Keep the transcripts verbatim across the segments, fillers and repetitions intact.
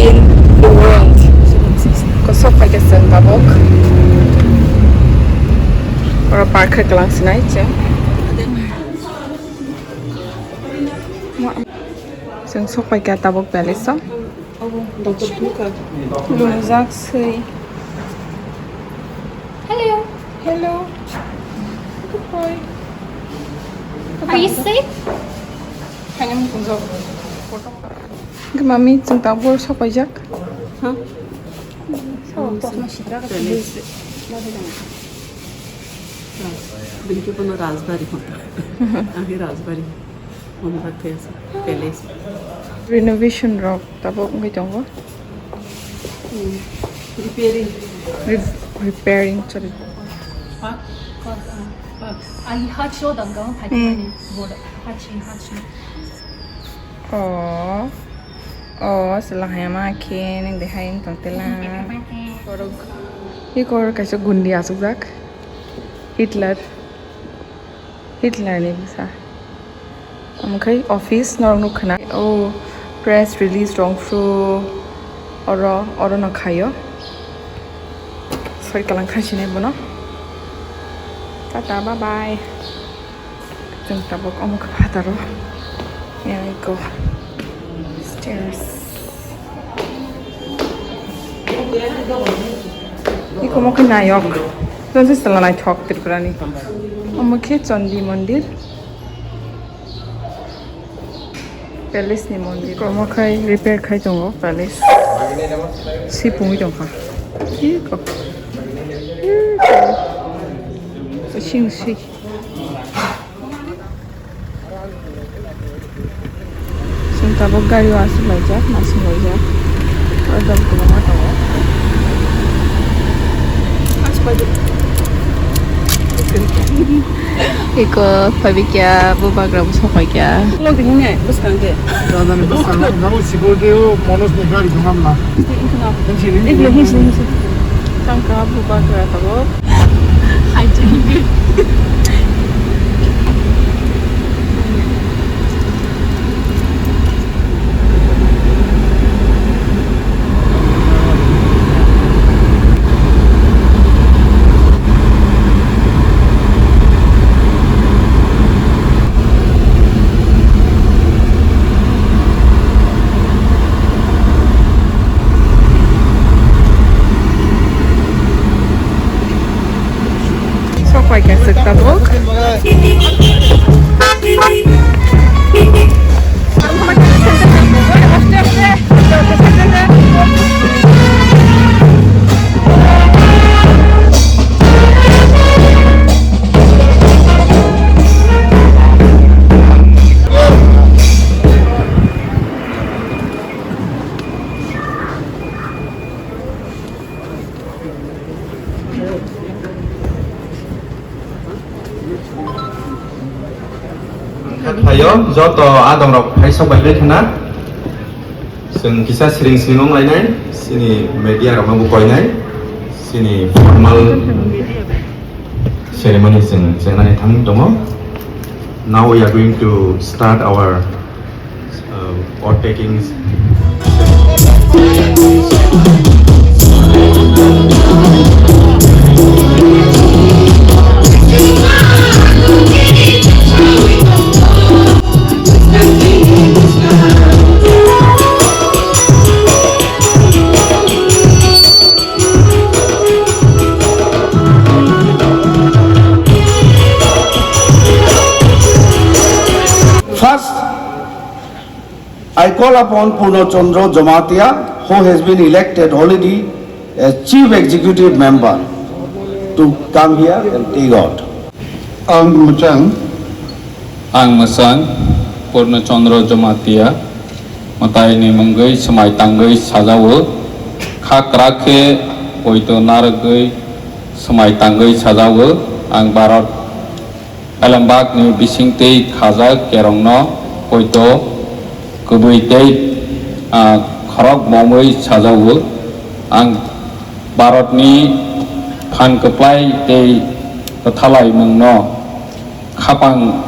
In the world. Kosok paikha chwng tabuk. Oro park khe kwlang sinai chwng. Chwng sok paikha tabuk palace o. Lungjak swi. Hello. Hello. Good boy. Are you sick? Hwnwi mami chwng tabuk sok paijak. Huh? Bini khe bono rajbari hono. Ang khe rajbari. Mumbai palace. Renovation rok tabuk wngwi tongo. Hmm. Repairing. Re-, repairing, sorry. Pak, pak, ah, pak. Ai, hachi o dang gang, hachi Hmm. ni, board, hachi, hachi. Oh. Oh, sila hai ma khe, nang de hai wng tong tela. Korok. Hi korok kaisa gundi asukjak. Hitler. Hitler ni bwsa. Omo khai office norok nukha na. Oh, press release rong phru oro, oro no khaio. Soi kalang khaisini bono. Tata, bye bye. Chwng tabuk omo khe phataro. Yang iko stairs. Iko mo khe nayok. Jodi sala naithok Tripurani. Omo khe Chandi Mandir. Palace ni mondir. Iko mo khai repair khai tongo palace. Si pungwi tongkha. Iko. Iko. Sing si. Chwng tabuk gari o aswk laijak, aswk laijak. Oro dol kwbangma tongo. Iko phaibikya, bubagra bo sokpaikya. Ulo tini ne, bwskang de. Dadani bwskango, nabo sikol de o Manoj ni gari dungam na. Tangka bubagra tabuk. Sok pai kha swk tabuk. Phaio joto adongrok phaisok bai bai khna. Chwng kisa siring siring wng lainai, chini media rokno bo koinai, chini formal ceremony chwng chengnani thang tongo. Now we are going to start our uh, oath taking. First, I call upon Purno Chandra Jamatia, who has been elected already as Chief Executive Member, to come here and take oath. Ang mwchang. Ang mwchang Purno Chandra Jamatia, mwtai ni mungwi swmai tangwi sajao, kha kwrak khe poito narwgwi swmai tangwi sajao. Ang Bharat Elembakni bisingtwi khajak kerongno poito kwbwi tei, ah, khorok bomwi sajao. Ang Bharatni phan kwplai tei kwthalaimungno khapang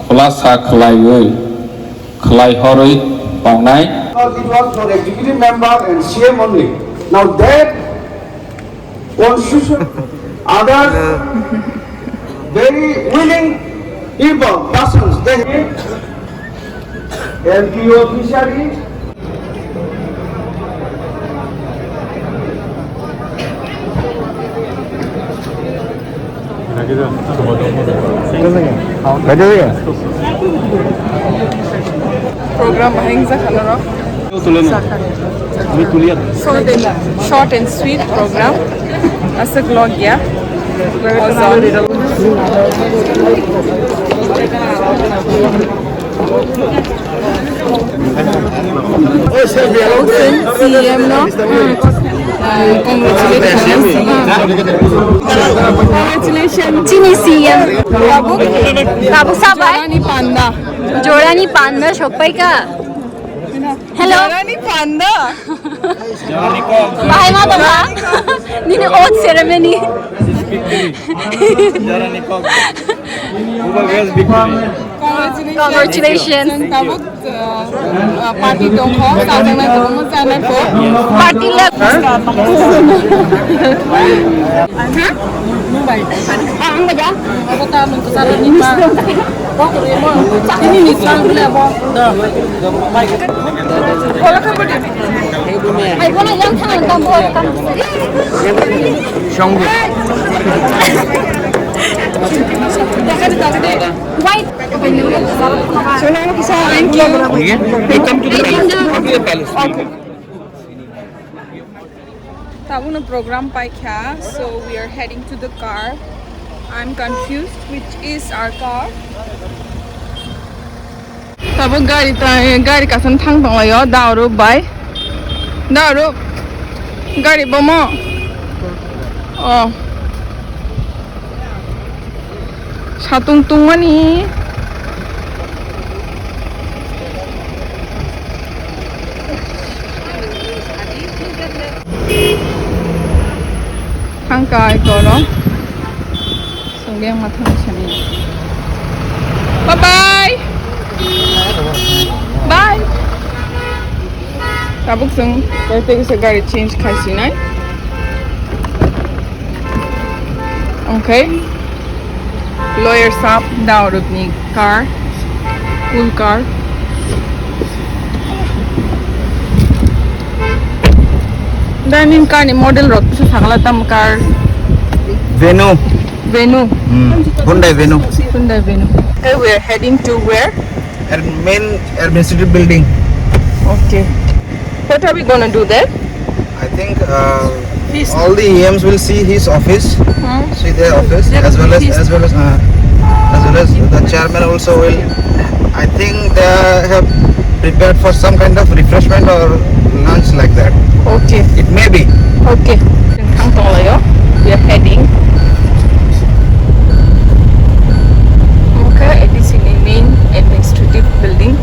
khulasa khwlaiwi, khwlaihorwi tongnai. It was for executive member and C M only. Now that constitution, other very willing people, persons, they have L P O fishery. Program bahai wngkha norok. Short and, short and sweet program. Aswk log ya. C M no, uh, congratulations. Congratulations. Chini C M. Tabuk, tabuk sabai. Jorani panda. Jorani panda sokpaikha. Hello. Jorani panda. Bahai ma tongkha? Nini oath ceremony. Congratulations. Tabuk, uh, uh, party tongkha, sajak nai tongkha, moja nai kho. Party lab. Ang ba ja. Abo ta mun ko sala ni pa. Bo ko re mo. Ini ni sang le bo. Kola ka padi. Ai, kola yang thang tam bo tam. Song. Wait. Thank you. Welcome to the Palace. Tabukno program paikha, so we are heading to the car. I'm confused which is our car. Tabuk gari tai, gari kaisa thang tonglaio, daoru bai. Daoru, gari bomo. Oh. Satung tungmani. Thangkai koro. Songyang mathang sani. Bye bye. Bye. Tabuk sung, koi tegi se gari change khai sinai. Okay. Lawyer sap, daw rukni car, cool car. Dining car ni model rok kisa sakala tam car. Venue. Venue. Hmm. Hyundai Venue. Hyundai Venue. Okay, we are heading to where? Ad-, main administrative building. Okay. What are we gonna do there? I think, uh, all the E Ms will see his office, hmm, see their office, as well as, as well as, uh, as well as the chairman also will. I think they have prepared for some kind of refreshment or lunch like that. Okay. It may be. Okay. Thang tonglaio. We are heading. Okay, it is in the main administrative building.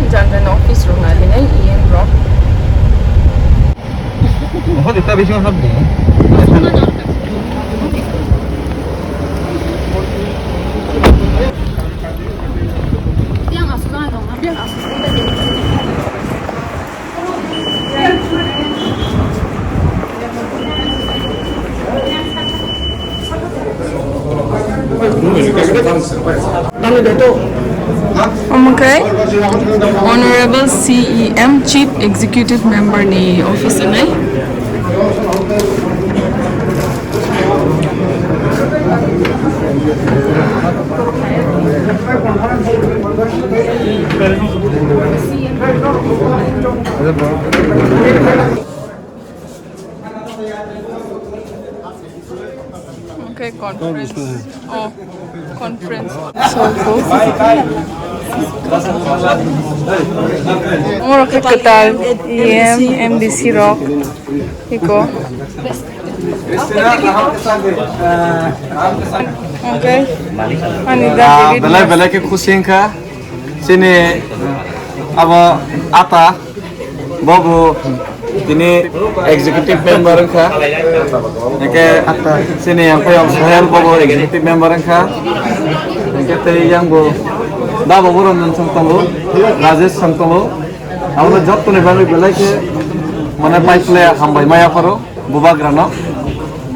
Jang jang office rok nai hinai E M rok. Oho, dita bisingo hap de. Omo khe Honorable C E M, Chief Executive Member ni office nai. Okay, conference. Oh, conference. So cool. Oro khe kwtal E M, M D C rok. Iko. Okay. Ani Ah, dadi belai belai khe khusi wngkha. Chini abo ata. Bobo Tini executive member wngkha. Hingke chini yang payam Sohel bobo executive member wngkha. Hingke tei yang bo da bobo Ranjan song tongo, Rajesh song tongo. Abo jottoni bagwi belai khe mane pai phle hambai maya pharo. Bubagrano.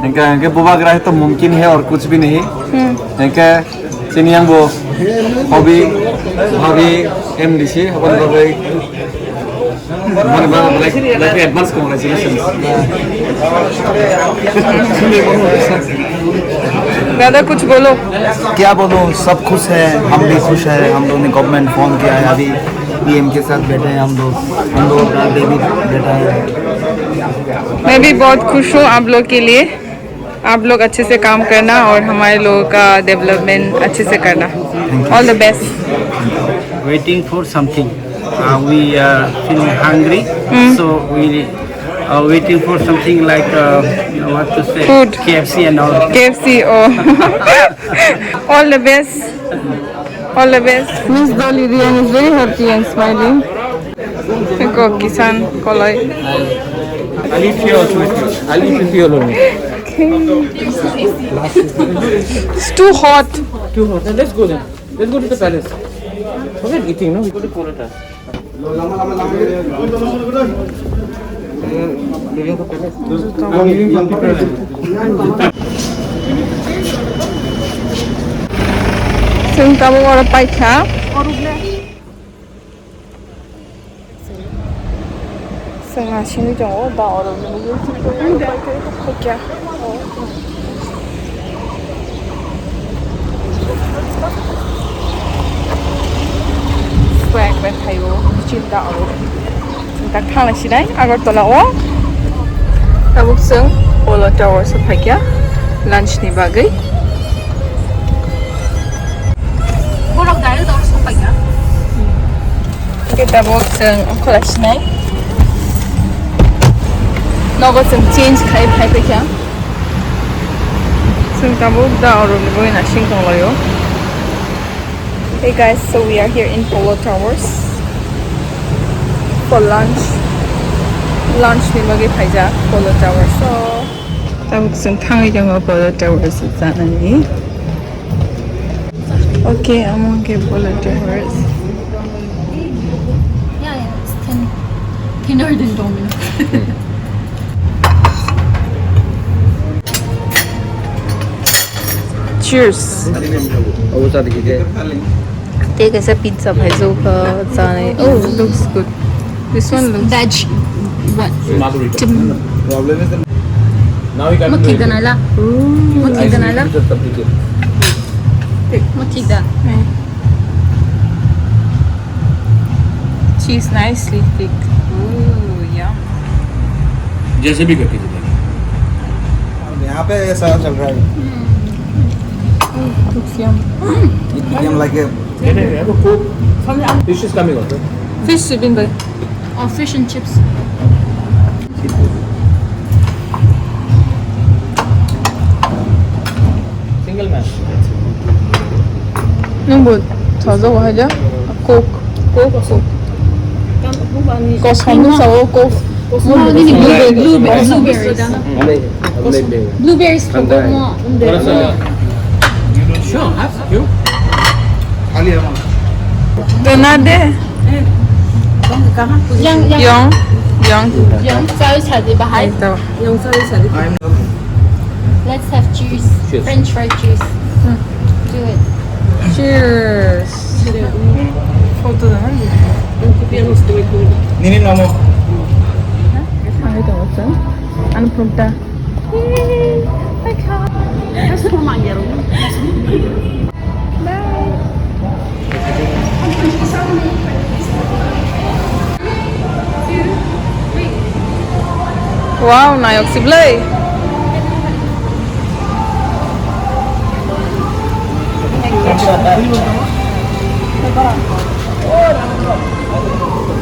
Hingke, hingke bubagra hai to mumkin hai aur kuch bhi nahi. Hmm. Hingke chini yang bo hobby, bhabhi, M D C, aboni bagwi, aboni bagwi, like, like, advance congratulations. दादा, कुछ बोलो। क्या बोलूं, सब खुश है, हम भी खुश है, हम लोगों ने गवर्नमेंट फॉर्म किया है, अभी पीएम के साथ बैठे हैं हम लोग, हम लोगों का बेबी बैठा है। मैं भी बहुत खुश हूँ आप लोग के लिए। आप लोग अच्छे से काम करना और हमारे लोगों का डेवलपमेंट अच्छे से करना। All the best। Waiting for something. Uh, we are feeling hungry, Mm. so we are waiting for something like, uh, what to say, Food. K F C and all. K F C, oh. All the best. All the best. Miss Dolly Riang is very happy and smiling. Go Kisan Koloi. Ali Fiol, Ali Fiol. It's too hot. Too hot. Then let's go then. Let's go to the palace. Forget eating, no? We go to Kolkata. Chwng tabuk oro paikha. Chwng asingwi tongo, da oro nukgo. Swag bai phaio, chinta oro. Chwng tak thangna sinai Agartala o. Tabuk chwng Polo Towers o phaikha lunch ni bagwi. Borok direct oro sokphaikha. Hingke tabuk chwng ongkhorla sinai. Nogo chwng change khai phai paikha. Chwng tabuk da oro ni bagwi nasing tonglaio. Hey guys, so we are here in Polo Towers for lunch. Lunch ni bagwi phaijak Polo Towers o. Tabuk chwng thangwi tongo Polo Towers o chanani. Okay, amo khe Polo Towers. Yeah, yeah, it's thin. Thinner than Domino's. Cheers. Tei kaisa pizza phaijak kha chanai. Oh, looks good. This one looks veg. What? Tim- Now you can Mo thik da naila. Mo thik da naila. Mo thik da. Cheese nicely thick. Ooh, yum. जैसे भी करके देते हैं। यहाँ पे ऐसा चल रहा है। Looks yum. It became like a Fish is coming out, right? Fish, Subin bhai. Oh, fish and chips. Single man. Nung bo thojo wahai ja. Coke. Coke, Coke. Kosom no sao Coke. Blueberry, blueberry. Blueberries. Blueberries. Sure, ask you. Donade. Yang, yang. Yang, yang. Yang, saya sadih bahai. Ito. Let's have cheers. Cheers. French fry cheers. Hmm. Do it. Cheers. Photo da. Nini namo. Ano punta. Yay! My God. Bye. Wow, nayok siblai.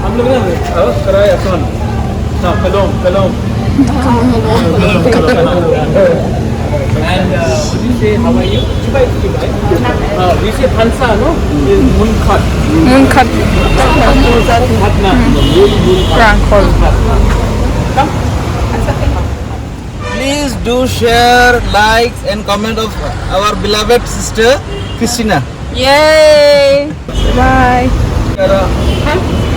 हम लोग ना, अ, कराया सुन। हाँ, कलोम, कलोम। कलोम, कलोम, कलोम। And, uh, what do you say, how are you? Uh, we say Hansa, no? Is Munkhat. Munkhat. Munkhat na. Munkhat. Prangkol. Please do share, likes and comment of our beloved sister Christina. Yay! Bye. Kara.